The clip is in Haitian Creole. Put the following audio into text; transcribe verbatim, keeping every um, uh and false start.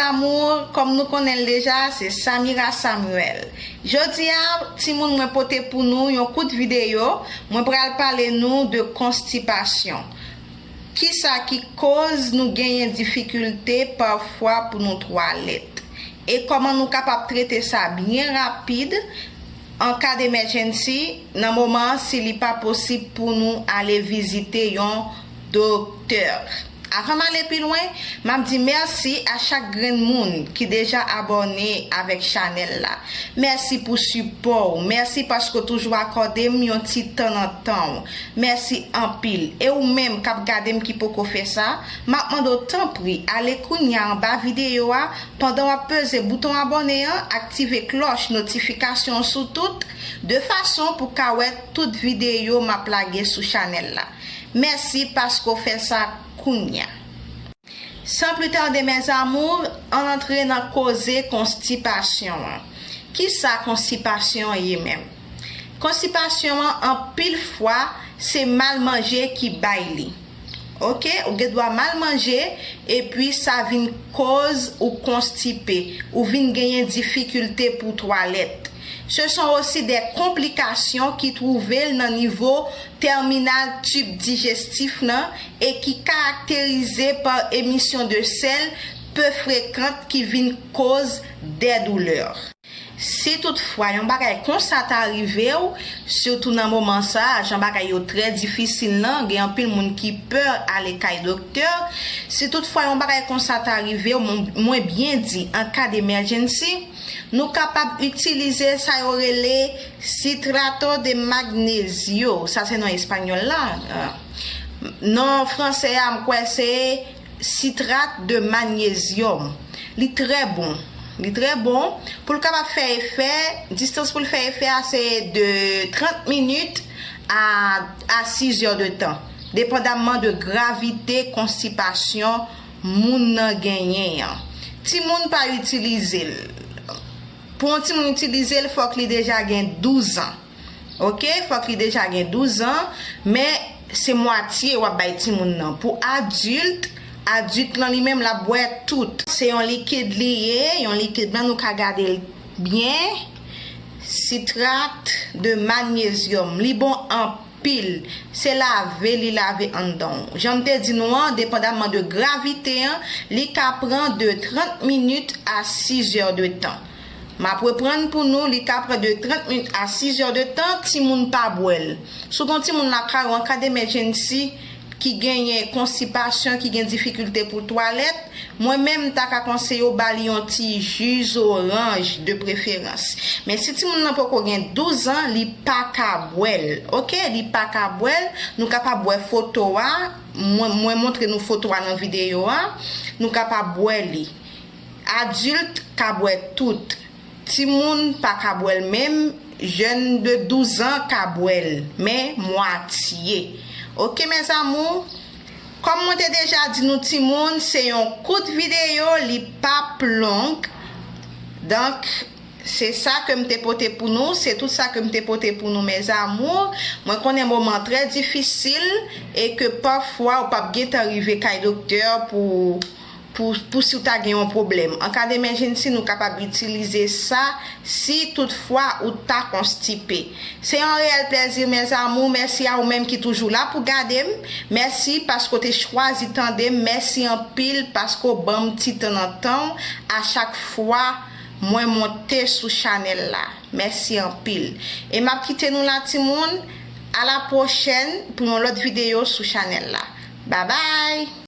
Amour, kòm nou konnen l deja, se Samira Samuel. Jodi a, timoun, mwen pote pou nou yon kout videyo. Mwen pral pale nou de konstipasyon. Kisa ki koz nou genyen difikilte pafwa pou nou twalèt? E kòman nou kapab trete sa byen rapid? An ka d emergency, nan moman an, si li pa posib pou nou ale vizite yon doktè. Avan m ale pi lwen, m ap di mèsi a chak grenn moun ki deja abòne avèk chanèl la. Mèsi pou sipò w. Mèsi paske w toujou akòde m yon ti tan nan tan w. Mèsi anpil. E ou menm k ap gade m ki poko fè sa, m ap mande w tanpri, ale kounye a anba videyo a, pandan w ap peze bouton abòne an, aktive klòch notifikasyon an sou tout, de fason pou w ka wè tout videyo m ap lage sou chanèl la. Mèsi paske w fè sa kounye a. San pli tade, mes amours, ann antre nan koze konstipasyon an. Kisa konstipasyon an ye menm? Konstipasyon an, anpil fwa, se mal manje ki bay li. Oke, ou gen dwa mal manje, epi sa vin koz ou konstipe, ou vin genyen difikilte pou twalèt. Ce sont aussi des complications ki twouve l nan nivo tèminal tib dijestif nan e ki karakterize pa emisyon de sèl pe frekant ki vin koz dè doulè. Si toutfwa yon bagay konsa ta rive w, sitou nan moman sa a, jan bagay yo trè difisil lan, gen anpil moun ki pè ale kay doktè. Si toutfwa yon bagay konsa ta rive w, mwen, mwen byen di, an ka d emergency, nou kapab itilize sa yo rele citrato de magnesio. Sa se non espanyòl la. Ah. Non franse a, m kwè se citrate de magnésium. Li trè bon. Li trè bon. Pou l kapab fè efè, distans pou l fè efè a se de trant minit a, a sis è de tan, depandamman de gravite konstipasyon moun nan genyen an. Timoun pa itilize l. Pou yon timoun itilize l, fòk li deja gen douz an. Oke, fòk li deja gen douz an, men se mwatye w ap bay timoun nan. Pou adilt, adilt lan li menm l ap bwè tout. Se yon likid li ye, yon likid lan nou ka gade l byen. Citrate de magnésium, li bon anpil. Se lave li lave anndan w. Jan m te di nou an, depandamman de gravite an, li ka pran de trant minit a sis è de tan. M ap reprann pou nou, li ka pran de trant minit a sis è de tan, timoun pa bwè l. Si w gen yon timoun lakay ou an ka d emergency ki genyen konstipasyon, ki gen difikilte pou twalèt, mwen menm m ta ka konseye w ba li yon ti ji zoranj de preferans. Men si timoun nan poko gen douz an, li pa ka bwè l. Oke, li pa ka bwè l, nou kapab wè foto a, mwen, mwen montre nou foto a nan videyo a, nou kapab wè li. Adilt ka bwè tout. Timoun pa ka bwè l menm, jèn de douz an ka bwè l, men mwatye. Oke, mes amours? Kòm mwen te deja di nou timoun, se yon kout videyo, li p ap long. Donk, se sa ke m te pote pou nou, se tout sa ke m te pote pou nou, mes amours. Mwen konnen moman trè difisil e ke pafwa ou p ap gentan rive kay doktè pou, pou, pou si w ta gen yon pwoblèm. An ka d emergency, nou kapab itilize sa si toutfwa ou ta konstipe. Se yon reyèl plèzi, mes amours. Mèsi a ou menm ki toujou la pou gade m. Mèsi paske w te chwazi tande m. Mèsi anpil paske w ban m ti tan nan tan w a chak fwa mwen monte sou chanèl la. Mèsi anpil. E m ap kite nou la, timoun. A la pwochèn pou yon lòt videyo sou chanèl la. Babay!